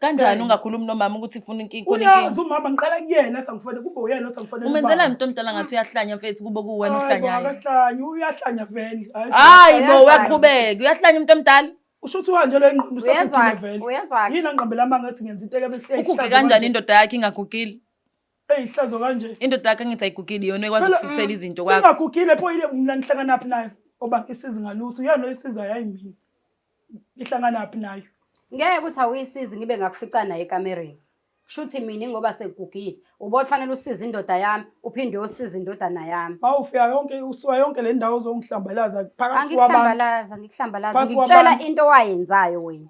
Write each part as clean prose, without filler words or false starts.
Kanjani Eh. ungakhulumi nomama ukuthi ufuna inkinga khona inkinga? Uyazi umama ngiqala kuyena athi angifanele kube uyena othi angifanele. Umenzelani umuntu omdala ngathi uyahlanya mfethu kube kuwena Hayi bo, ohlanyayo? akahlanyi, uyahlanya vele. Hayi, Hayi bo Uyahlanya. uyaqhubeka, uyahlanya umuntu omdala. Usho ukuthi uhanjelwe ingqondo Uyezwa usagugile vele. uyezwa Yini angiqambela amanga ethi ngenza into ekabe ihle. Uguge kanjani indoda yakhe ingagugile? Eyihlazo kanje. Indoda yakhe angithi ayigugile iyona ekwazi Phela, ukufikisela izinto kwakho. Ingagugile pho ile mina ngihlanganaphi nayo? Oba ngisizi ngalusi, uyena oyisiza yayi mina. Ihlanganaphi nayo? Ngeke ukuthi awuyisizi ngibe ngakufica naye ekamereni. Kushuthi mina ngoba sekugugile. Ubona kufanele usize indoda yami, uphinde uyosiza indodana yami. Mawufika yonke usuka yonke le ndawo uzongihlambalaza phakathi kwabantu. Angikuhlambalaza, angikuhlambalaza. Phakathi Ngikutshela kwabantu. into owayenzayo wena.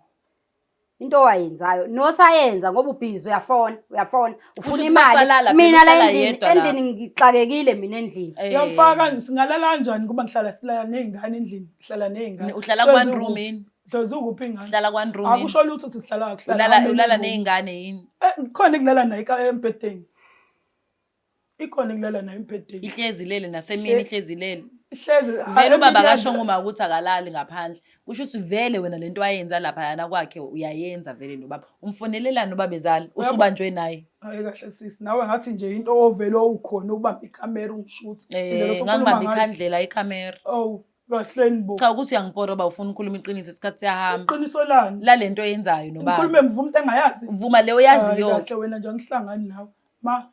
Into owayenzayo nosayenza ngoba ubhizi uyafona, uyafona, ufuna ukuthi imali. basalala phela, Mina la uhlala endlini, yedwa la. endlini ngixakekile mina endlini. Eh, Uyamfaka kanje singalala kanjani kuba ngihlala silala nezingane endlini, ngihlala nezingane. Uhlala ku one room yini? Hlezi ukuphi ingane? Uhlala ku one room yini? Akusho lutho ukuthi sihlala kuhlala. Ulala how many ulala room? nezingane yini? Eh, khona ekulala naye embhedeni. Ikhona ekulala naye embhedeni. Ihlezi lele nasemini ihlezi lele. Ihlezi Vele ubaba akasho ngoma ukuthi akalali ngaphandle. Kusho ukuthi vele wena lento ayenza lapha yana kwakhe uyayenza vele nobaba. Umfonelelani ubabezala usubanjwe naye. Hayi kahle sisi, nawe ngathi nje into ovele ukhona ukubamba ikhamera ungishuthe. Indlela Eh osokhuluma ngangibamba ngayo. ikhandlela ikhamera. Oh, kahleni bo. Cha ukuthi uyangipora uba ufuna ukukhuluma iqiniso isikhathi siyahamba. Iqiniso lani? La lento oyenzayo nobaba. Ngikhulume mvuma into engayazi. Vuma le oyaziyo. Hayi kahle wena nje angihlangani nawe. Ma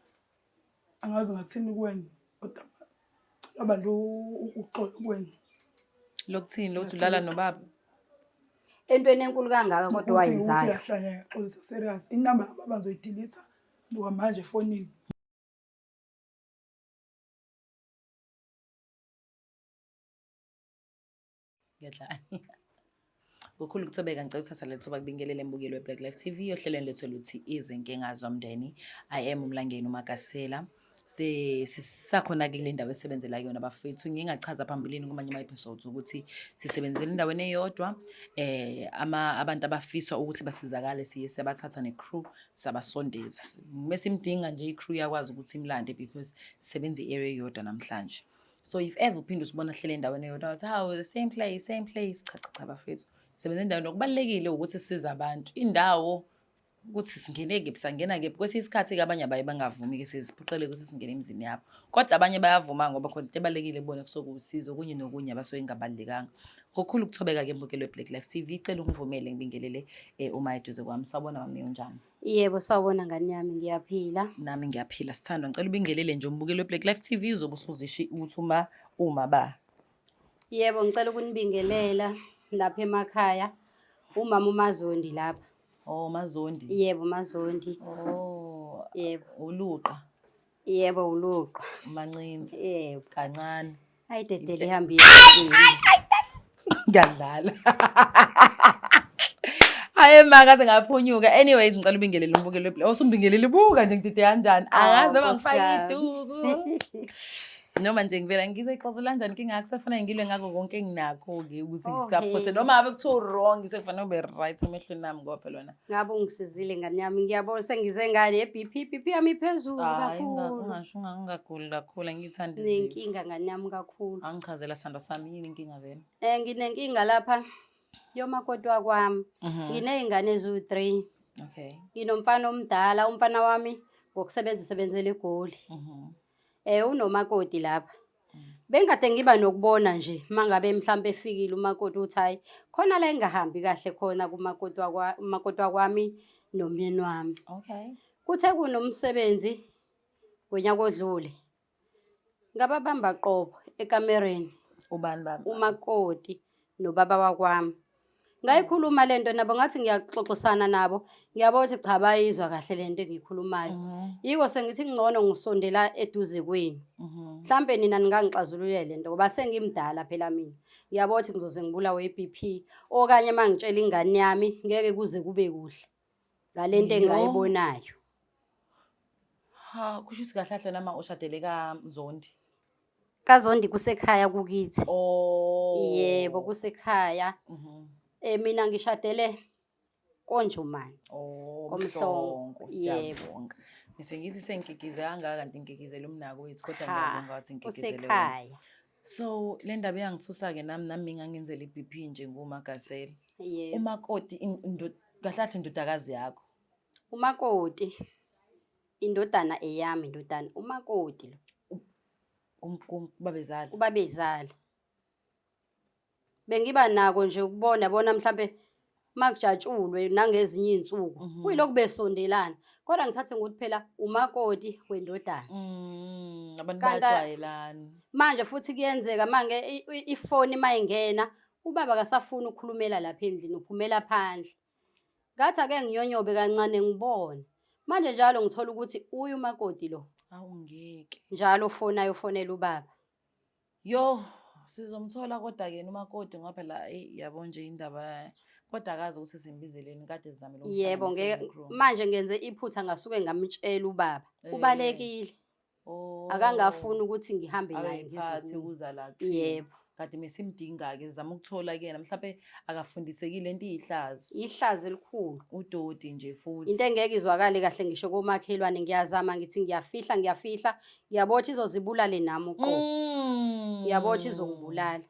angazi ngathini kuwena kodwa laba nje uxolo kuwena. Lokuthini lokuthi ulala nobaba? Entweni enkulu kangaka kodwa Ukuthi owayenzayo. uyahlanya xolisa serious. Inamba kababa ngizoyidelete buka manje efonini. Ngiyadlala. Ngokhulu ukuthobeka ngicela ukuthatha leli thuba kubingelele embukeli we-Black Life TV ohlelweni lethu oluthi izinkinga zomndeni. I am uMlangeni uMagasela. Sisakhona-ke kule ndawo esebenzela kuyona bafethu. Ngingachaza phambilini kumanye ama-episodes ukuthi sisebenzela endaweni eyodwa. Ama abantu abafisa ukuthi basizakale siye siyabathatha ne-crew sabasondeza. Mesimdinga nje i-crew iyakwazi ukuthi imlande because sisebenza i-area eyodwa namhlanje. So if ever uphinde usibona sihlele endaweni eyodwa uthi hawu the same place, same place. Cha cha cha bafethu. Sebenza endaweni okubalulekile ukuthi sisize abantu. Indawo ukuthi singene kephi sangena kephi kwesinye isikhathi-ke abanye abaye bangavumi-ke siziphoqele ukuthi singene emizini yabo kodwa abanye bayavuma ngoba khona into ebalulekile kubona kusuke usizo okunye nokunye abasuke ingabalulekanga ngokukhulu ukuthobeka-ke mbukelo we-Black Life TV cela ungivumele ngibingelele uma eduze kwami sawubona mami unjani Yebo, sawubona ngane yami, ngiyaphila. Nami ngiyaphila sithandwa. Ngicela ubingelele nje umbukeli weBlack Life TV uzobe usuzisho ukuthi uma ba. Yebo, ngicela ukunibingelela lapha emakhaya. Umama uMazondi lapha. Oh, Mazondi. Yebo, Mazondi. Oh. Yebo. Uluqa. Yebo, uluqa. Mancinza. Yebo. Kancane. Hayi dedele ihambile. Ngiyadlala. Hayi ma kaze ngaphunyuka. Anyways ngicela ubingelele umbukelo weplay. Osumbingelele buka nje ngidide kanjani. Angazi noma Nkosi ngifake yami. iduku. Noma nje ngivela ngizoyixoxela kanjani inkinga yakho sekufanele ngilwe ngako konke enginakho-ke ukuze Oh, ngisaphose hey. noma ngabe kuthiwa wrong sekufanele ube right emehlweni ami ngoba phela wena Ngabe ungisizile ngane yami, ngiyabona sengize ngale ye-BP, BP yami iphezulu Hayi, kakhulu. ungasho ungaguli kakhulu angiyithandi izifo. Nginenkinga ngane yami kakhulu. Angichazela sandwa sami yini inkinga vele? Nginenkinga lapha yomakoti wakwami. Nginey'ngane eziwu-3. Okay. Nginomfana omdala, umfana wami ngokusebenza usebenzela eGoli. Unomakoti lapha. Bengikade ngiba nokubona nje mangabe mhlampe efikile umakoti ukuthi hhayi khona la engahambi kahle khona kumakoti wakwa umakoti wakwami nomyeni wami. Okay. Kuthe kunomsebenzi ngonyaka odlule ngababamba qobo ekamereni. Ubani baba? Umakoti nobaba wakwami. Ngayikhuluma le nto nabo ngathi ngiyaxoxisana nabo ngiyabona ukuthi cha bayizwa kahle le nto engiyikhulumayo. Yiko sengithi kungcono ngisondela eduze kwenu. Mhlampe nina ningangixazululela le nto ngoba sengimdala phela mina. Ngiyabona ukuthi ngizoze ngibulawe i-BP okanye uma ngitshela ingane yami ngeke kuze kube kuhle ngale nto engingayibonayo. Ha, kusho ukuthi kahle kahle nama ushadele kaZondi. KaZondi kusekhaya kukithi. Oh. Yebo, kusekhaya. Mina ngishadele koNjomane. Oh, KoMhlongo. Mhlongo, Yebo. siyabonga. Ngise ngithi sengikikize kangaka kanti ngikikizela umnako wethu kodwa Cha, ngiyabonga ukuthi ngikikizele wena. kusekhaya. So le ndaba iyangithusa-ke nami nami ngangenzela i-BP nje nguMagasela. Yebo. Umakoti kahle kahle indodakazi yakho. Umakoti, indodana eyami indodana, umakoti lo. Kubabezala. Kubabezala. Bengiba nako nje ukubona bona mhlampe makujatshulwe nangezinye iy'nsuku kuyilokhu besondelana kodwa ngithathe ngokuthi phela umakoti wendodana. Abantu Kanti bayajwayelana. Manje futhi kuyenzeka mange ifoni mayingena ubaba akasafuni ukukhulumela lapha endlini uphumela phandle. Ngathi ake nginyonyobe kancane ngibone. Manje njalo ngithola ukuthi uye umakoti lo. Awu ngeke. Njalo ufonayo ufonela ubaba. Yo, sizomthola kodwa ke umakoti ngoba phela eyi yabo nje indaba kodwa akazi ukuthi simbizeleni kade sizamile Yebo, ukumhlanganisa ngeke ne-crew. manje ngenze iphutha ngasuke ngamtshela ubaba. Ubalekile. Oh. Akangafuni ukuthi ngihambe Abe naye ngize yiphathi kuye. ukuza la kuthina. Yebo. Kade mesimdinga-ke sizama ukuthola kuyena mhlawumbe akafundisekile into iyihlazo. Ihlazo elikhulu. Udoti nje futhi. Into engeke izwakale kahle ngisho komakhelwane ngiyazama ngithi ngiyafihla ngiyafihla ngiyabona ukuthi izozibulale nami uqobo. Ngiyabona ukuthi izongibulala.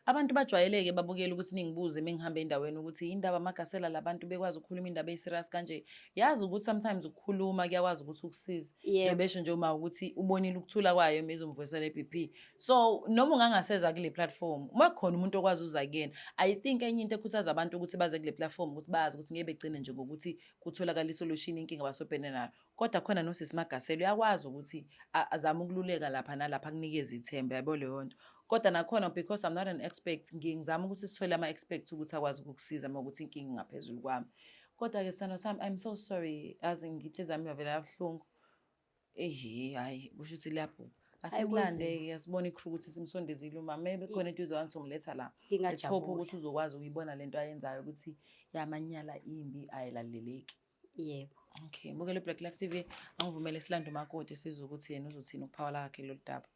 Abantu bajwayeleke babukele ukuthi ningibuze mengihamba endaweni ukuthi indaba amagasela labantu bekwazi ukukhuluma indaba eyi-serious kanje. Yazi ukuthi sometimes ukukhuluma kuyakwazi ukuthi ukusize. Yebo. Besho nje uma ukuthi ubonile ukuthula kwayo mezomvusela i-BP. So noma ungangaseza kule platform, uma kukhona umuntu okwazi uza kuyena, I think enye into ekhuthaza abantu ukuthi baze kule platform ukuthi bazi ukuthi ngeke begcine nje ngokuthi kutholakala isolution inkinga basobhene nayo. Kodwa khona nosisi Magasela uyakwazi ukuthi azame ukululeka lapha nalapha akunikeze ithemba yabo leyo nto. Kodwa nakhona because I'm not an expert, ngizama ukuthi sithole ama-experts ukuthi akwazi ukukusiza uma ukuthi inkinga ingaphezulu kwami. Kodwa-ke sithandwa sami, I'm so sorry, yazi inhliziyo yami yavele yabuhlungu. Ehe, hhayi kusho ukuthi liyabhubha. Hhayi, kunzima. Asimlande-ke asibone i-crew ukuthi simsondezile umama. Maybe khona into izokwazi somletha la. Let's hope Ngingajabula. ukuthi uzokwazi ukuyibona lento ayenzayo ukuthi yamanyala imbi ayilaleleki. Yebo. Okay, bukela iBlack Life TV. Angivumele silande umakoti sizwe ukuthi yena uzothini ukuphawula kwakhe kulolu daba.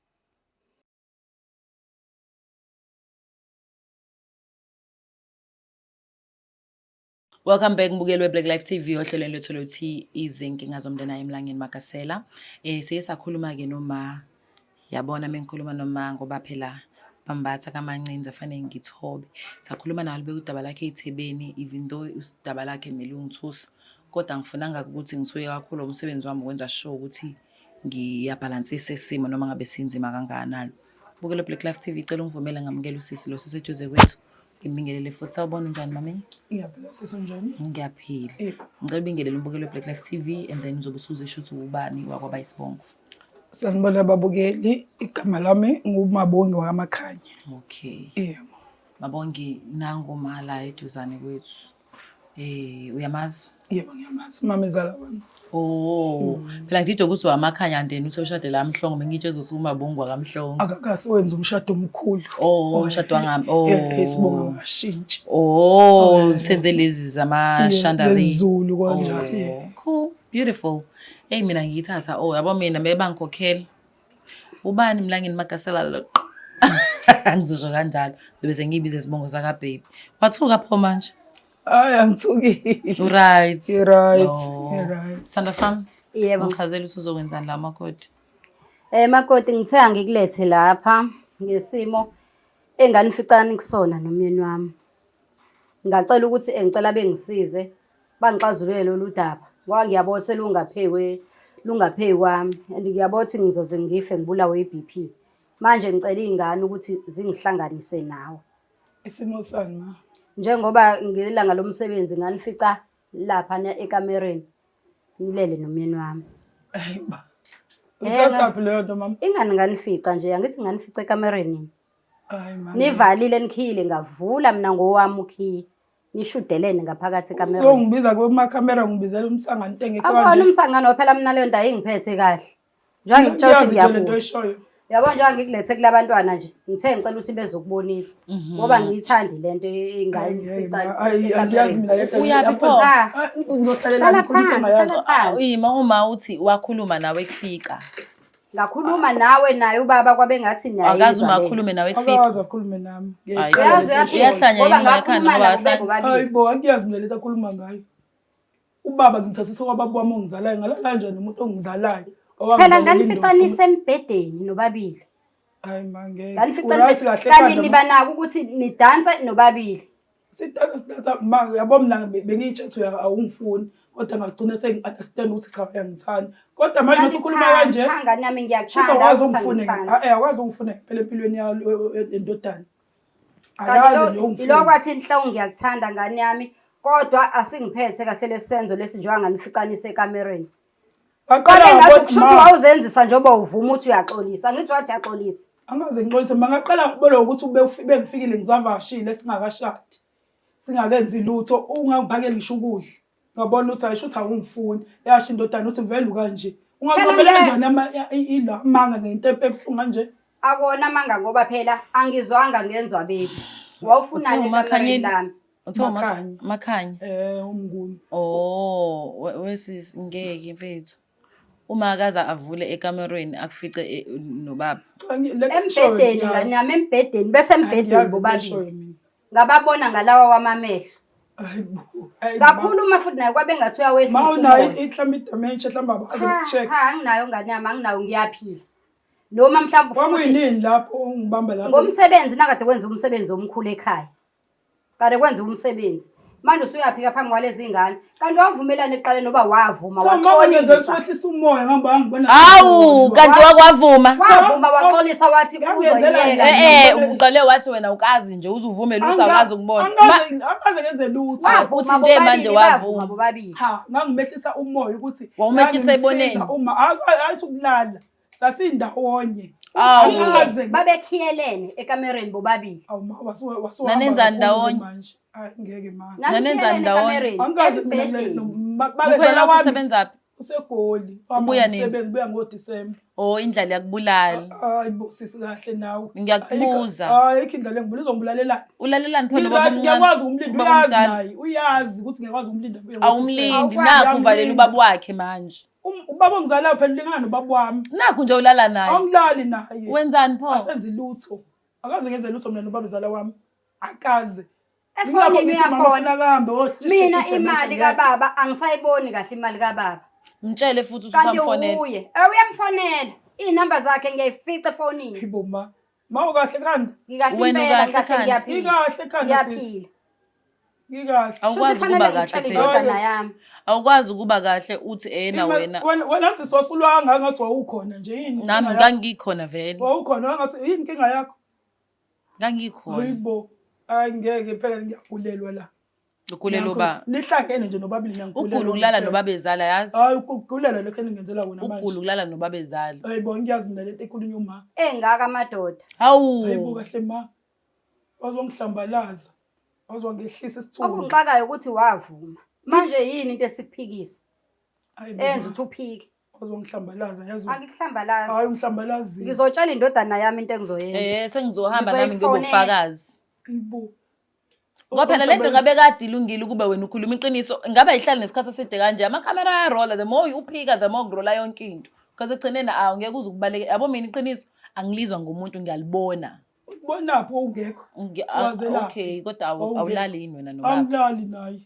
Welcome back mbukeli we-Black Life TV ohlelweni lwethu oluthi izinkinga zomndeni emlangeni Magasela. Siye sakhuluma ke noma yabona mengikhuluma noma ngoba phela bambatha kamancinza fanele ngithobe. Sakhuluma naye libeka udaba lakhe ey'thebeni even though udaba lakhe kumele ungithusa. Kodwa angifunanga ukuthi ngithuke kakhulu umsebenzi wami ukwenza sure ukuthi ngiyabhalansisa isimo noma ngabe sinzima kangakanani. Bukela Black Life TV cela ungivumele ngamukela usisi lo seseduze kwethu. Ngibingelele futhi sawubona unjani mami? Ngiyaphila sisi unjani? Ngiyaphila. Yebo. Ngicela ubingelele umbukelo weBlack Life TV and then uzobe usuzisho ukuthi ubani wakwaba isibongo. Sanibona babukeli, igama lami nguMabongi wakaMakhanya. Okay. Yebo. Mabongi nangu ma la eduzane kwethu. Uyamazi? Yebo ngiyamazi, mamezala wami. Oh, phela ngidide ukuthi wamakhanya ndeni uthe ushade la Mhlongo bengitshe ezosuka uMabongi wakaMhlongo. Akakase wenza umshado omkhulu. Oh, umshado wangami. Oh. Isibongo ngashintsha. Oh, senze lezi zama chandelier. Zezulu kanjalo. Oh, yeah. cool, beautiful. Hey mina ngiyithatha oh yabo mina bebangikhokhela. Ubani Mlangeni Magasela lo? Ngizosho kanjalo. Ngizobe sengiyibiza isibongo saka baby. Wathuka pho manje. Hayi angithukile. Uright. Right. Oh. Right. Sithando sami. Yebo. Ngichazela ukuthi uzokwenzani la makoti. Makoti ngithe angikulethe lapha ngesimo enganificani kusona nomyeni wami. Ngacela ukuthi ngicela bengisize bangixazulule lolu daba ngoba ngiyabona selungaphezu lungaphezu kwami and ngiyabona ukuthi ngizoze ngife ngibulawe i-BP. Manje ngicela iy'ngane ukuthi zingihlanganise nawe. Isimo sani ma? Njengoba ngelanga lomsebenzi nganifica lapha ekamereni ngilele nomyeni wami. Hayi ba. Uthathaphi leyo nto mama? Ingani nganifica nje angithi nganifica ekamereni. Hayi mama. Nivalile nikhiyile ngavula mina ngowami ukhiye. Nishudelene ngaphakathi ekamereni. Uzongibiza kumakhamera ngibizela umsangano into engekho Akubona kanje. umsangano phela mina leyo nto ayingiphethe kahle. Njengoba ngikutshela ukuthi Uyazi nje lento ngiyagula. oyishoyo. Yabo njengoba ngikulethe kulabantwana nje, ngithe ngicela ukuthi bezokubonisa ngoba ngiyithandi lento engayifica. Hayi angiyazi mina lento. Uyaphi pho? Ah, Ngizohlalela Hlala ngikhuluma into phansi, engayazi. hlala phansi. Ima uma uthi wakhuluma nawe kufika. Ngakhuluma nawe naye ubaba kwabe ngathi Akazi niyayizwa uma lento. akhulume nawe kufika. Akazi akhulume nami. Hayi, Uyazi sis, uyaphila. uyahlanya Ngoba yini emakhanda ngakhuluma ngoba nabo ahlanya. bobabili. Hayi bo, angiyazi mina lento akhuluma ngayo. Ubaba ngithathisa kwababa wami ongizalayo, ngalala kanjani nomuntu ongizalayo? Phela Owangizalela nganifica indoda. nisembhedeni nobabili. Hayi ma ngeke. Nganifica Uright kahle kanti ekhanda, ma. niba nako ukuthi nidanse nobabili. Sidansa sidansa ma yabo mina bengiyitshe ukuthi awungifuni. Kodwa ngagcina sengi-understand ukuthi cha uyangithanda. Kodwa manje masukhuluma kanje, Ngiyangithanda ngani yami shuthi ngiyakuthanda awukwazi ukuthi ungifune, angithandi. awukwazi ungifune ngempela empilweni yayo endodana. Kanti Akaze lo- nje ungifune. Yiloko athi inhloko ngiyakuthanda ngani yami kodwa asingiphethe kahle lesenzo lesi njengoba nganificanisa ekamereni. Ngaqala Kodwa engathi ngabona- kusho ukuthi ma, wawuzenzisa njengoba uvuma ukuthi uyaxolisa. Ngithi wathi uyaxolisa. Angaze ngixolise, ma ngaqala ngabona ukuthi bengifikile ngisavakashile singakashadi. Singakenzi lutho, ungangiphakeli ngisho ukudla. Ngabona ukuthi ayisho ukuthi awungifuni. Yasho indodana ukuthi vele ukanje. Ungaqophela Phela kanjani ila amanga ngento ebuhlungu kanje? Akona amanga ngoba phela angizwanga ngenzwa bethi. Wawufunani Uthe ekamereni uMakhanyile? lami? Uthiwa Makhanya. Makhanya. Umnguni. Oh, wesisi ngeke mfethu. Uma akaza avule ekamerweni akufice nobaba. Cha, le nto engishoyo Embhedeni ngiyazi. ngani yami embhedeni bese embhedeni Angiyazi into bobabili. eshoyo mina. Ngababona ngalawa wamamehlo. Hayi bo. Hayi ma. Kakhulu uma futhi naye kwabe ngathi Ma uyawehlisa unayo umoya. mhlawumbe i-dementia mhlawumbe abaze Cha, check. cha anginayo ngane yami anginayo ngiyaphila. Noma mhlawumbe ufuna ukuthi Kwakuyinini lapho ungibamba lapho? ngomsebenzi nakade wenza umsebenzi omkhulu ekhaya. Kade kwenza umsebenzi. Manje usuyaphika phambi kwalezi ngane. Kanti wavumelana ekuqaleni noba wavuma Cha ma ngenze waxolisa. siwehlisa umoya ngihamba ngibona. Hawu, kanti wakwavuma. Wavuma waxolisa wathi Yangenzela uzoyiyeka. yena. Uqale wathi wena ukazi nje uzuvumela ukuthi awukazi ukubona. Angaze ngenze lutho. Wavuma Uthi nje manje bobabili, wavuma. bavuma bobabili. Cha, ngangimehlisa umoya ukuthi Wawumehlisa ngangimsiza eboneni? Uma athi ukulala sasindawonye. Awu. Angaze Babekhiyelene ekamereni bobabili. Awu ma wasuhamba Nanenzani kakhulu ndawonye? manje. Hayi ngeke ma. Nanenzani ndawonye? ekamereni, Angikaze mina embhedeni. Mkhwela babezala wakho wami usebenzaphi? useGoli. Ubuya nini? Umsebenzi ubuya ngoDisemba. Oh, indlala yakubulala. Hayi bo sisi kahle nawe. Ngiyakubuza. Hayi ayikho indlala engibula uzongibulalelani. Ulalelani phela ubaba Ngiyazi omncane? ngiyakwazi ukumlinda Ubaba uyazi omdala. naye uyazi ukuthi ngiyakwazi ukumlinda abuye ngoDisemba. Awumlindi, Awukwazi. nakhu uvalela ubaba wakhe manje. Ubaba ongizalayo phela ulingana nobaba wami. Nakhu nje ulala naye. Angilali naye. Wenzani pho? Asenzi lutho. Akaze ngenze lutho mina nobaba ezala wami. Akaze. Efonini Yingakho ngithi mama uyafona. ufuna kahambe ohlise Mina imali kababa angisayiboni kahle imali kababa. Mtshele futhi Kanti ususamfonela. uye. Uyamfonela. Iy'namba zakhe ngiyayifica efonini. Yibo ma. Ma ukahle khanda. Ngikahle Wena impela ukahle ngikahle khanda. ngiyaphila. Ngikahle khanda sisi. Ngiyaphila. Ngikahle. Awukwazi Shuthi ukuba kufanele kahle ngitshele phela. indodana yami. Awukwazi ukuba kahle uthi ena wena. Wena sisi wasulwanga ngathi wawukhona nje yini? Nami inkinga yakho? ngangikhona vele. Wawukhona ngathi yini inkinga yakho? Ngangikhona. Hayibo. Hayi ngeke phela ngiyagulelwa la. Ugulela uba. Nihlangene nje nobabili niyangigulela. Ugula ukulala nobabezala yazi. Hayi ukugulela lokho eningenzela wona manje. Ugula ukulala nobabezala. Hayibo ngiyazi mina lento ekhulunywa uma. Engaka amadoda. Hawu. Hayibo kahle ma. Wazongihlambalaza. Wazongehlisa isithunzi. Okungixakayo ukuthi wavuma. Manje yini into esikuphikisa? Hayibo. Enza ukuthi uphike. Wazongihlambalaza yazi. Hayi Angikuhlambalazi. ungihlambalazile. Ngizotshela indodana yami into engizoyenza. Sengizohamba nami Ngizoyifonela. ngibufakazi. Hayibo. Ngoba phela lento ngabe kade ilungile ukuba wena ukhuluma iqiniso, ngabe ayihlali nesikhathi eside kanje. Amakhamera ayarola, the more uphika the more kurola yonke into. Because ekugcineni awu ngeke uze ukubaleke. Yabo mina iqiniso angilizwa ngomuntu ngiyalibona. Ubonaphi owungekho? Wazelaphi? Okay, kodwa Wawungekho. awulali yini wena nobaba? Angilali naye.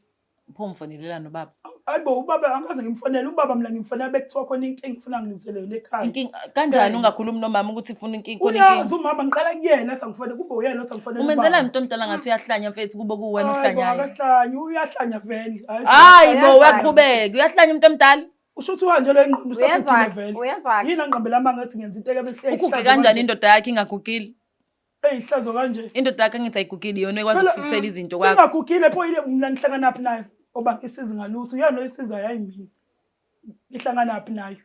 Pho umfonelelani nobaba? Hayibo ubaba angikaze ngimfonele ubaba mina ngimfonela bekuthiwa khona inkinga ngifuna ngilungisele yona ekhaya. Inkinga kanjani Eh. ungakhulumi nomama ukuthi ufuna inkinga khona Uyazi inkinga? umama ngiqala kuyena athi angifonele kube uyena othi angifonele. Umenzelani umuntu omdala ngathi uyahlanya mfethu kube kuwena Hayibo ohlanyayo? akahlanya uyahlanya vele. Hayi, Hayi bo Uyahlanya. uyaqhubeka, uyahlanya umuntu omdala. Usho ukuthi uhanjelwe ingqondo Uyezwa usagugile vele. uyezwa Yini angiqambela amanga ethi ngenza into ekabe ihle. Uguge kanjani indoda yakhe ingagugile? Eyihlazo kanje. Indoda yakhe angithi ayigugile iyona ekwazi Phela, ukufikisela izinto kwakho. Ingagugile pho ile mina ngihlanganaphi nayo? Oba ngisizi ngalutho uyena oyisiza hayi mina. Ngihlanganaphi nayo?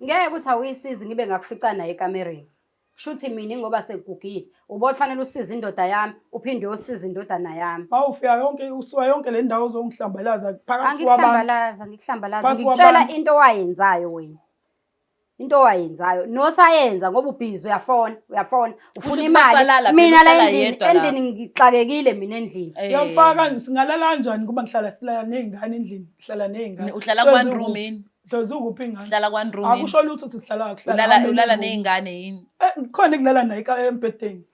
Ngeke ukuthi awuyisizi ngibe ngakufica naye ekamereni. Kushuthi mina ngoba sekugugile. Ubona kufanele usize indoda yami, uphinde uyosiza indodana yami. Mawufika yonke usuka yonke le ndawo uzongihlambalaza phakathi kwabantu. Angikuhlambalaza, angikuhlambalaza. Phakathi Ngikutshela kwabantu. into owayenzayo wena. Into owayenzayo nosayenza ngoba ubhizi uyafona, uyafona, ufuna ukuthi imali. basalala phela, Mina la uhlala endlini, yedwa lapha. endlini ngixakekile mina endlini. Uyamfaka kanje singalala kanjani kuba ngihlala silala nezingane endlini, ngihlala nezingane. Uhlala ku one room yini? Hlezi ukuphi ingane? Uhlala ku one room yini? Akusho lutho ukuthi sihlala kuhlala. Ulala ulala nezingane yini? Khona ekulala naye embhedeni.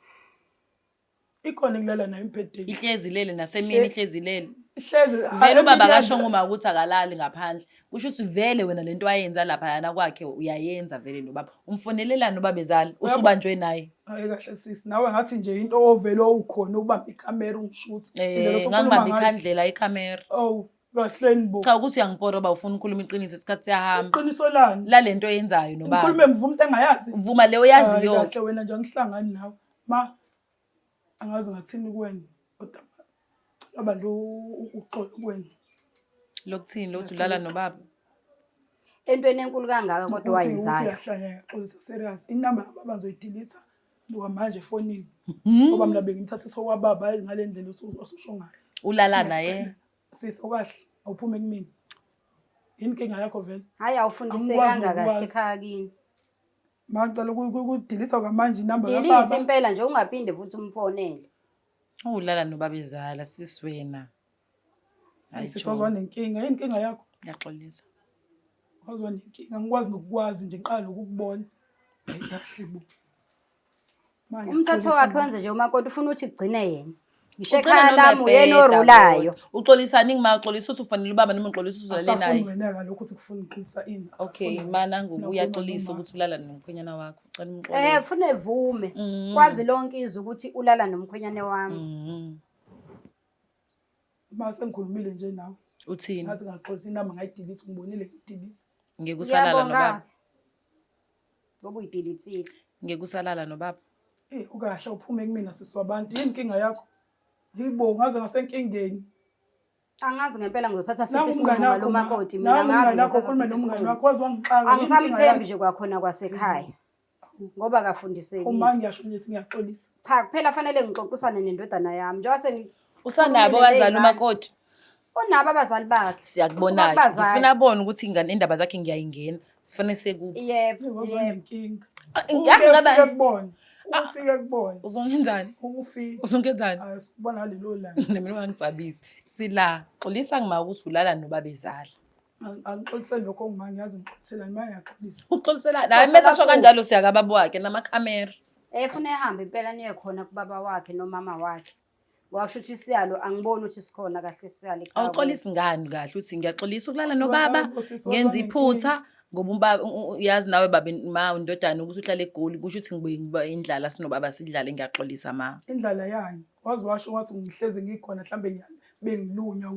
Ikhona ekulala naye embhedeni. Ihlezi lele nasemini ihlezi lele. Ihlezi Vele ubaba akasho ngoma ukuthi akalali ngaphandle. Kusho ukuthi vele wena lento ayenza lapha yana kwakhe uyayenza vele nobaba. Umfonelelani ubabezala usubanjwe naye. Hayi kahle sisi nawe ngathi nje into ovele ukhona ukubamba ikhamera ungishuthe. Ngangibamba ikhandlela ikhamera. Oh. Kahleni bo. Cha ukuthi uyangipora uba ufuna ukukhuluma iqiniso isikhathi siyahamba. Iqiniso lani? La lento oyenzayo nobaba. Ngikhulume ngivuma into engayazi. Vuma le oyaziyo. Kahle wena nje angihlangani nawe. Ma angazi ngathini kuwena kodwa laba nje uxolo kuwena. Lokuthini lokuthi ulala nobaba? Entweni enkulu kangaka kodwa wayenzayo. Uthi uyahlanya xolisa serious. Inamba kababa ngizoyidelete buka manje efonini. Ngoba mina bengimthatha sokwababa ngale ndlela osusho ngayo. Ulala naye? Sisi okahle awuphume kumina. Yini inkinga yakho vele? Hayi awufundisekanga kahle ekhaya kini. Mangicela ukudelete kwamanje inamba kababa. Delete impela nje ungaphinde futhi umfonele. Ulala nobabezala sisi wena. Hayi sisi wazwa nenkinga. Yini inkinga yakho? Ngiyaxolisa. Wazwa nenkinga ngikwazi nokukwazi nje ngiqala ukukubona. Hayi kahle bo. Umthetho wakhe wenze nje umakoti ufuna ukuthi kugcine yena. Ngisho Ugcina ekhaya noma lami uyena ebheda orulayo. kodwa. Uxolisani ngima uxolisa ukuthi ufanele ubaba noma uxolisa uzalele naye. Asafuni wena kalokhu ukuthi kufuna ukuxolisa ini. Okay, Asafuni mana wena. ngoku uyaxolisa Nakhuluma ukuthi ulala nomkhwenyana wakho. Cela Eh umxolele. ufuna evume. Kwazi lonke izwe ukuthi ulala nomkhwenyane wami. Uma sengikhulumile nje nawe. Uthini? Ngathi ngaxolisa inamba ngayidelete ngibonile ngidelete. Ngeke usalala Ngiyabonga. nobaba. Ngoba uyidelethile. Ngeke usalala nobaba. Eh ukahle uphume kumina sisi wabantu. Yini inkinga yakho? Yibo ngaze ngasenkingeni. Angazi ngempela ngizothatha siphi Nangu isinqumo umngane ngalo wakho ma. makoti mina Nangu angazi umngane wakho ngizothatha khuluma siphi nomngane isinqumo. wakho waze wangixaka. Yini inkinga Angisamthembi yakho? nje kwakhona kwasekhaya ngoba akafundisekile. Uma ngiyasho nje ukuthi ngiyaxolisa. Cha kuphela fanele ngixoxisane nendodana yami njengoba sengi Usanabo abazali umakoti? Unabo abazali bakhe. Siyakubona-ke. Usuka kubazali. Ngifuna abone ukuthi ingane indaba zakhe ngiyayingena. Sifane sekubo. Yebo, Waze yebo. wanenkinga. Ah, Yazi ngaba Ufike kubona. Ufike kubona. uzongenzani? Ukufika. Uzongenzani? Ayi sikubona ngalelo langa. Mina wangisabisa. Sila, xolisa ngima ukuthi ulala nobabezala. Angixoliseli lokho ngima ngiyazi ngixoliselani uma ngiyaxolisa. Uxolisela naye mese asho kanjalo siyakababa wakhe namakhamera. Eh funa ehambe impela niye khona kubaba wakhe nomama wakhe. Ngoba kusho ukuthi isiyalo angiboni ukuthi sikhona kahle isiyalo ekhaya. Awuxolisi ngani kahle uthi ngiyaxolisa ukulala nobaba Hayi bo, sisi, ngenza wazwa iphutha ngoba ubaba uyazi nawe baba ma undodana ukuthi uhlale eGoli kusho ukuthi ngibuye ngiba indlala sinobaba sidlale ngiyaxolisa ma. Indlala yani. Waze washo wathi ngihlezi ngikhona mhlambe bengilunywa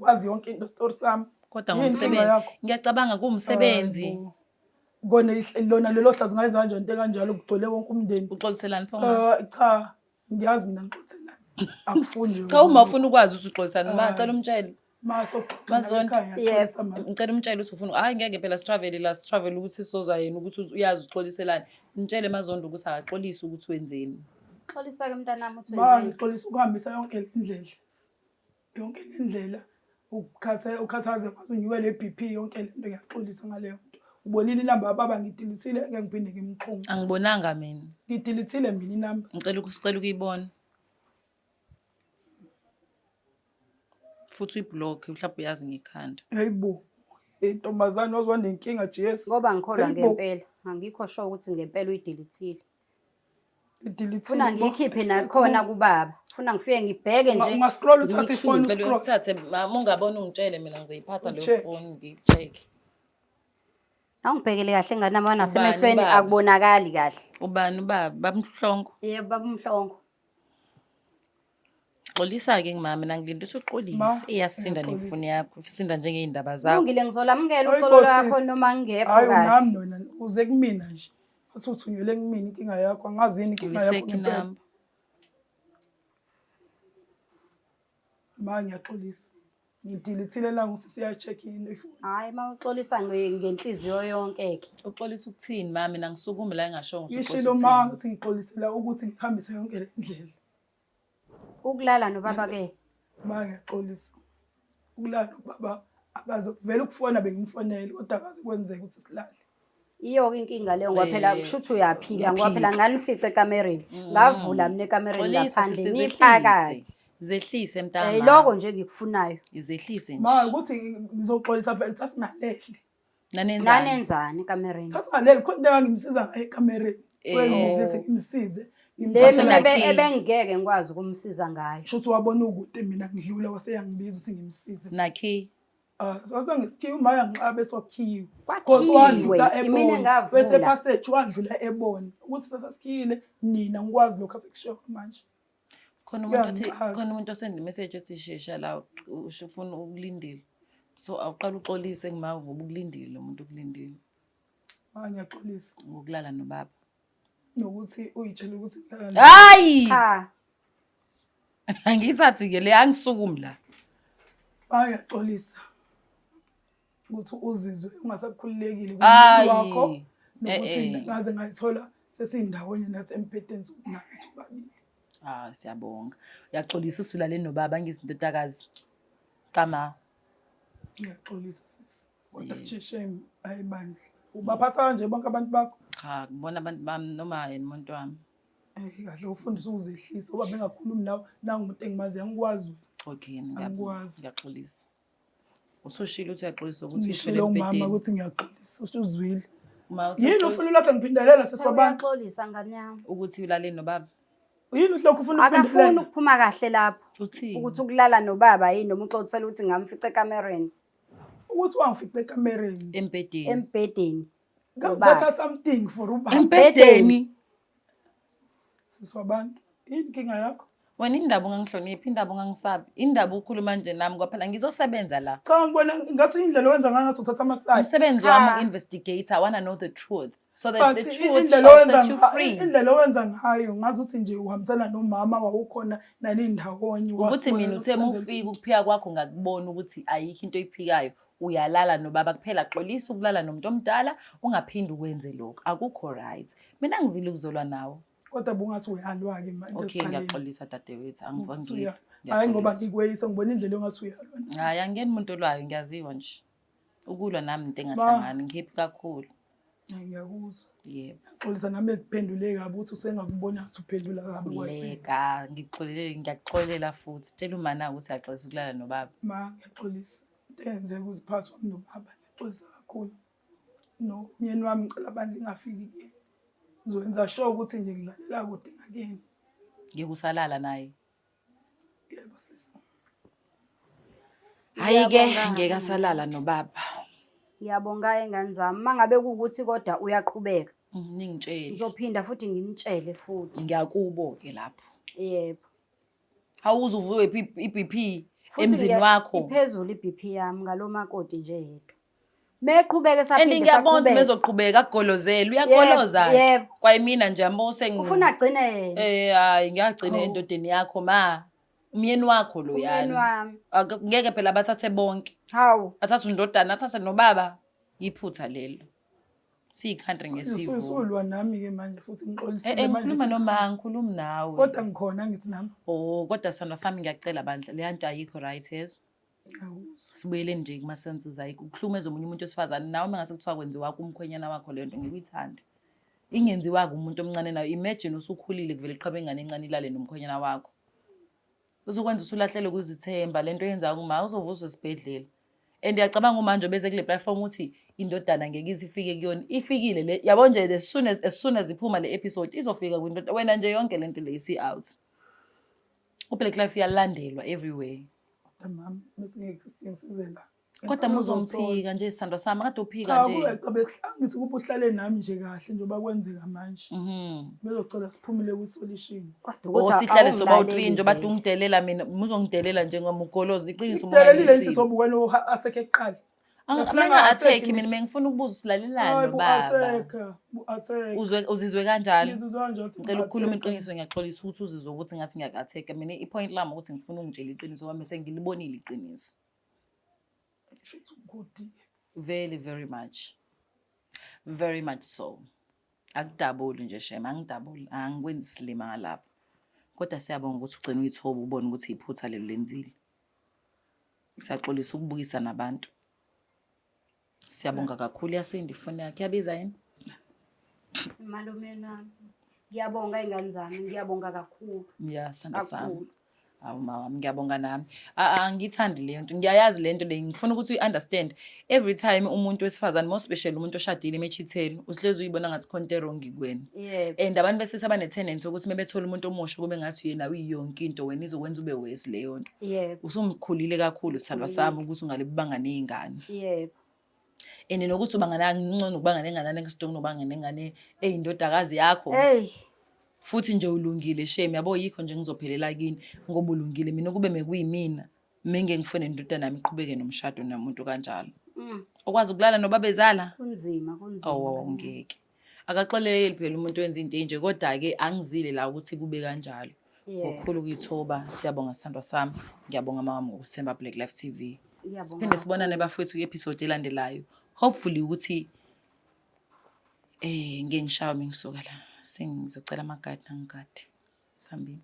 wazi yonke into story sami. Kodwa Yini inkinga ngomsebenzi yakho? ngiyacabanga kuwumsebenzi. Hayi bo. Kona lona lelo hlazo ngayenza kanjani into ekanjalo kugcwele wonke umndeni. Uxoliselani pho ma? Eh cha ngiyazi mina ngixoliselani. Angifuni nje. Cha uma ufuna ukwazi ukuthi uxoliselani ma Hayi. cela umtshele. Ma soxoxa Mazondo. ekhaya ngiyaxolisa ma. Ngicela umtshele ukuthi ufuna hayi ngeke phela sitravel la sitravel ukuthi sizoza yena ukuthi uyazi uxoliselani. Mtshele Mazondo ukuthi akaxolisi ukuthi wenzeni. Xolisa ke mntanami uthi Ma wenzeni. ngixolisa ukuhambisa yonke le ndlela. Yonke le ndlela ukukhatha ukhathaze kwaze unyukele i-BP yonke le nto ngiyaxolisa ngaleyo nto. Ubonile inamba kababa ngidilisile ngeke ngiphinde ngimxhume. Angibonanga mina. Ngidilithile mina inamba. Ngicela ukusicela ukuyibona. Futhi uyiblock mhlawumbe uyazi ngekhanda. Hayibo. Intombazane wazwa nenkinga Jesu. Ngoba ngikholwa Hayibo. ngempela. Angikho sure ukuthi ngempela uyidelethile. Ngidilithile. Funa ngiyikhiphe nakhona kubaba. Funa ngifike ngibheke nje. Unga-scroll uthathe ifoni Ngicela uscroll. uyithathe ma ungabona ungitshele mina ngizoyiphatha leyo Ucheck. phone ngiyi-check. Awungibhekele kahle ngane yami Ubani nasemehlweni ubaba? akubonakali kahle. Ubani ubaba? Babamhlongo. Yebo baba uMhlongo. Xolisa-ke ngimama mina ngilinde ukuthi Ma, uxolise. Iyasinda ngiyaxolisa. nefoni yakho, isinda njengey'ndaba zakho. Kulungile ngizolamukela Hayi uxolo bo, lwakho sisi. noma ngingekho Hayi kahle. unami wena uze kumina nje. Athi uthunyelwe kumina inkinga yakho angazi yini inkinga yakho Uyisekho ngempela. inamba. Ma ngiyaxolisa. Ngidilithile la ngusisi uya-check in ifoni. Hhayi uma uxolisa ngenhliziyo yonke-ke. Uxolisa ukuthini ma mina ngisukume la engashongo ukuthi uxolisa Ngishilo ma ukuthini. ukuthi ngixolisela ukuthi ngihambise yonke le ndlela. Ukulala nobaba-ke. Ma ngiyaxolisa. Ukulala nobaba akaze vele ukufona bengimfonele kodwa akaze kwenzeka ukuthi silale. Iyo-ke inkinga leyo ngoba phela Eh, kusho ukuthi uyaphika ngoba phela uyaphika. nganifica ekamereni. Ngavula mina ekamereni Xolisa ngaphandle sisi niphakathi. zehlise. Zehlise Eh mntama. yiloko nje engikufunayo. Zehlise nje. Ma ukuthi ngizoxolisa vele sasingalele. Nanenzani? Nanenzani ekamereni? Sasingalele khona into engangimsiza ngayo ekamereni. Eh. Wengibize ngimsize. Le Ngimthathe mina Sasenakhiwe. ebengeke ngikwazi ukumsiza ngayo. Shuthi wabona ukude mina ngidlula waseyangibiza ukuthi ngimsize. Nakhi. Ah, sathi ngesikhiwe uma yangixaba eswakhiwe. Kwakhiwe, wadlula imina ebona. engavula. Bese passage wadlula ebona ukuthi sasasikhile nina ngikwazi lokho asekushoyo manje. Khona umuntu othi Uyangixaka. khona umuntu osend message othi shesha la ufuna ukulindile. So awuqala uxolise kuma ngoba ukulindile lo muntu ukulindile. Ma ngiyaxolisa. Ngokulala nobaba. Nokuthi uyitshela ukuthi ngilala. Hayi! Cha. Angiyithathi ke le angisukumi la. Ma ngiyaxolisa. Ukuthi uzizwe ungasakhululekile kumuntu wakho nokuthi eh, eh. ngaze ngayithola sesindawonye nathi embhedeni sokunathi babili. Ah siyabonga. Uyaxolisa usulale nobaba ngizindodakazi. Kama. Ngiyaxolisa sisi. Kodwa nje shame ayibandla. Ubaphatha kanje bonke abantu bakho? Cha, ngibona abantu bami noma yena umuntu wami. Eh kahle ufundisa ukuzehlisa uba bengakhulumi nawe nangumuntu engimazi angikwazi. Okay, Angikwazi. ngiyaxolisa. Usushilo ukuthi uyaxolisa ukuthi Ngishilo ushilo umama ukuthi ngiyaxolisa usuzwile. Uma uthi Yini uyaxolisa ufuna ulokhu ngiphindelela sisi wabantu? Uyaxolisa ngane yami. ukuthi ulale nobaba. Yini ulokhu ufuna Akafuni ukuphindelela? ukuphuma kahle lapho. Uthini? Ukuthi ukulala nobaba yini noma uxoxisela ukuthi ngamfica ekamereni Ukuthi wangifica ekamereni. Embhedeni. embhedeni. Ngangithatha something for ubaba. Embhedeni. Sisi wabantu. Yini inkinga yakho? Wena indaba ungangihloniphi, indaba ungangisabi, indaba ukhuluma nje nami kwaphela ngizosebenza la. Cha ngibona ngathi indlela owenza ngayo ngathi uthatha ama-side. Umsebenzi Cha. wami u-investigate, I wanna know the truth. So that But the truth indlela shall owenza set you free. indlela owenza ngayo ngazi ukuthi nje uhambisana nomama wawukhona nanindawonye Ukuthi mina uthe uma ufika ukuphika kwakho ngakubona ukuthi ayikho into oyiphikayo uyalala nobaba kuphela xolisa ukulala nomuntu omdala ungaphinde ukwenze lokho akukho right mina ngizile ukuzolwa nawe Kodwa bungathi uyalwa-ke manje okay ekuqaleni. ngiyaxolisa dadewethu Uthi angivangile Hhayi ngoba ngikweyisa ngibona indlela ongathi uyalwa. Hhayi angiyeni umuntu olwayo ngiyaziwa nje ukulwa nami into engahlangani ngihappy kakhulu. Hayi, Ngiyakuzwa. Yebo. Xolisa nami ekuphendule kabi ukuthi usengakubona ngathi uphendula kabi. Khuleka ngixolele ngiyakuxolela futhi tshela umana ukuthi uyaxolisa ukulala nobaba. Ma ngiyaxolisa. Into eyenzeka uziphathe wami nobaba ngiyaxolisa kakhulu. Nomyeni wami ngicela bandla ingafiki kuyena. Ngizokwenza sure ukuthi nje ngilalela kude ngakini. Ngeke usalala naye. Yebo sisi. Hayi-ke Ngiyabonga. ngeke asalala nobaba. Ngiyabonga ingane zami. Mangabe kuwukuthi kodwa uyaqhubeka. Ningitshele. Ngizophinda futhi ngimtshele futhi. Ngiyakubo-ke lapho. Yebo. Awuze uvuke i-BP Futhi emzini wakho. Iphezulu i-BP yami ngalo makoti nje yedwa. Meqhubeka And esaphinde ngiyabona ukuthi esaqhubeka. mezoqhubeka akugolozele uyagoloza. Yebo, yebo. Kwayimina nje yabo sengi Ufuna agcine yena. Eh hayi ngiyagcina Hawu. endodeni yakho ma. Umyeni wakho lo Umyeni yani. wami. Ngeke phela bathathe bonke. Hawu. Athathe undodana, athathe nobaba. Iphutha lelo. Siyi-country ngesivumo. Usulwa nami-ke manje futhi ngixolisile Eh, eh, ngikhuluma manje. noma ngikhulumi nawe. Kodwa ngikhona ngithi nami. Oh, kodwa sithandwa sami ngiyacela bandla leya nto ayikho right yezwa. Ngiyakuzwa. Sibuyeleni nje kuma-senses ayikho. Ukuhlukumeza omunye umuntu wesifazane nawe uma ngase kuthiwa kwenziwa kumkhwenyana wakho leyo nto ngeke uyithande. Ingenziwa-ke umuntu omncane nayo. Imagine usukhulile kuvele qhabe ingane encane ilale nomkhwenyana wakho. Uzokwenza usulahlelwe ukuzithemba le nto yenza kuma uzovuswa esibhedlela. And uyacabanga uma nje beze kule platform ukuthi indodana ngeke ize ifike kuyona. Ifikile le yabo nje as soon as iphuma le episode izofika kwindoda wena nje yonke lento le isi out. UBlack Life iyalandelwa everywhere. Kodwa mama bese ngeke isidingo size la. Kodwa muzomphika nje sithandwa sami kade uphika Cha nje. kube cha besihlangithi kuba uhlale nami nje kahle njengoba kwenzeka manje. Bezocela siphumile kwi-solution. Kodwa Oh ukuthi sihlale soba awungilaleli u3 njengoba vele. ungidelela mina muzongidelela nje ngoba ugoloza iqiniso Ikudelelile yini sizobuka wena attack ekuqala? Ngifuna Mina attack nga-attack mina bengifuna ukubuza usilalelani Hayi nobaba. bu-attack, bu-attack. Uzwe uzizwe kanjalo. Ngizizwa kanjalo ukuthi Ngicela ukukhuluma bu-attack. iqiniso ngiyaxolisa ukuthi uzizwe ukuthi ngathi ngiyaku-attack. Mina i-point lami ukuthi ngifuna ungitshele iqiniso ngoba sengilibonile iqiniso. Sho ukuthi ugudile. Very very much. Very much so. Akudabuli nje shem, angidabuli, angikwenzi isilima ngalapho. Kodwa siyabonga ukuthi ugcine uyithoba ubone ukuthi iphutha lelo lenzile. Siyaxolisa ukubukisa nabantu. Siyabonga kakhulu yasinda ifoni yakhe. Iyabiza yini? Malume nami. Ngiyabonga ingane zami, ngiyabonga kakhulu. Ya, sanda sami. Kakhulu. Awu mama, ngiyabonga nami. Angiyithandi leyo nto. Ngiyayazi le nto le. Ngifuna ukuthi uyi-understand. Every time umuntu wesifazane, more especially umuntu oshadile emechitheni, uhlezi uyibona ngathi khona into e-wrong kuwena. Yebo. And abantu bese sebane-tendency yokuthi uma bethola umuntu omusha kube ngathi yena uyiyonke into wena izokwenza ube worse leyo nto. Yebo. Usumkhulile kakhulu sithandwa sami ukuthi ungalibanga ney'ngane. Yebo. And nokuthi ubangana ngcono ukubanga nengane next door kunobanga nengane eyindodakazi yakho. Hey. Futhi nje ulungile shame yabo yikho nje ngizophelela kini ngoba ulungile mina kube mekuyimina. Menge ngifune indodana yami iqhubeke nomshado nomuntu kanjalo. Okwazi ukulala nobabezala? Kunzima, kunzima. Awu ngeke. Akaxoleli phela umuntu wenza into enje kodwa ke angizile la ukuthi kube kanjalo. Ngokukhulu ukuyithoba siyabonga sithandwa sami. Ngiyabonga mama ngokusithemba Black Life TV. Siphinde sibonane bafowethu kwi-episode elandelayo. Hopefully ukuthi eh ngeke ngishawe mengisuka la. Sengizocela amagadi nangigade. Sambini.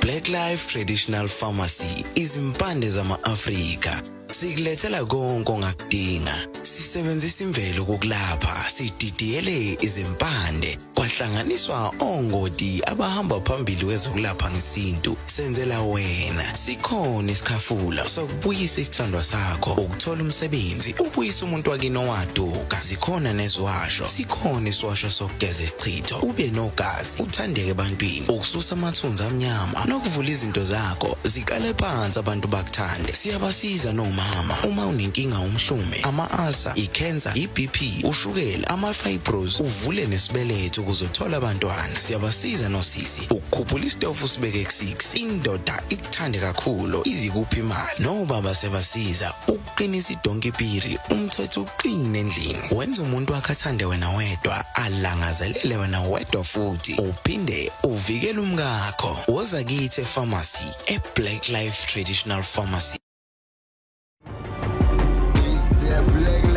Black Life Traditional Pharmacy izimpande zama-Afrika sikulethela konke ongakudinga sisebenzisa imvelo kokulapha sididiyele izimpande kwahlanganiswa ongoti abahamba phambili kwezokulapha ngesintu senzela wena sikhona isikhafula sokubuyisa isithandwa sakho ukuthola umsebenzi ubuyisa umuntu wakini owaduka zikhona neziwasho sikhona isiwasho sokugeza isichitho ube nogazi uthandeke ebantwini ukususa amathunzi amnyama nokuvula izinto zakho ziqale phansi abantu bakuthande siyabasiza nomama uma unenkinga umhlume ama-ulcer i-cancer i-bp ushukela ama-fibros uvule nesibeletho ukuze uthole abantwana siyabasiza nosisi ukukhuphula isitofu usibeke ku-6 indoda ikuthande kakhulu izikuphi imali nobaba siyabasiza ukuqinisa idonki piri umthetho uqine endlini wenza umuntu wakhe athande wena wedwa alangazelele wena wedwa futhi uphinde uvikele umkakho woza kithi epharmacy e-Black Life Traditional Pharmacy. It's the Black